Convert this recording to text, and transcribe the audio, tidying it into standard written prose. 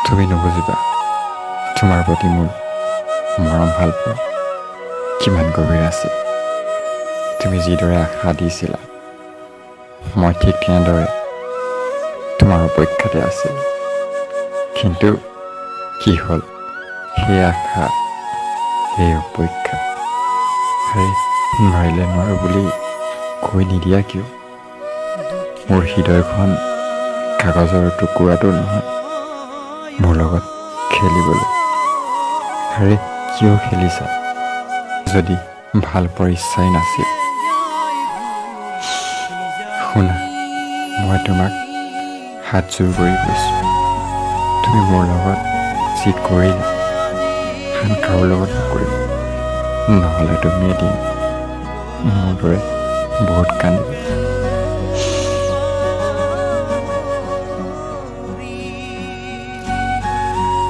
তুমি নুবুজিবা তোমাৰ প্ৰতি মোৰ মৰম ভালপোৱা কিমান গভীৰ আছিল। তুমি যিদৰে আশা দিছিলা, মই ঠিক তেনেদৰে তোমাৰ অপেক্ষাতে আছিলোঁ। কিন্তু কি হ'ল সেই আশা, সেই অপেক্ষা? আৰে, নোৱাৰিলে নোৱাৰোঁ বুলি কৈ নিদিয়া কিয়? মোৰ হৃদয়খন কাগজৰ টুকুৰাটো নহয় মোৰ লগত খেলিবলৈ। আৰে, কিয় খেলিছা যদি ভাল পোৱাৰ ইচ্ছাই নাছিল? শুনা, মই তোমাক হাতযোৰ কৰি কৈছোঁ, তুমি মোৰ লগত যি কৰিলা আন কাৰো লগত নকৰিবা। নহ'লে তুমি এদিন মোৰ দৰে বহুত কান্দিবা।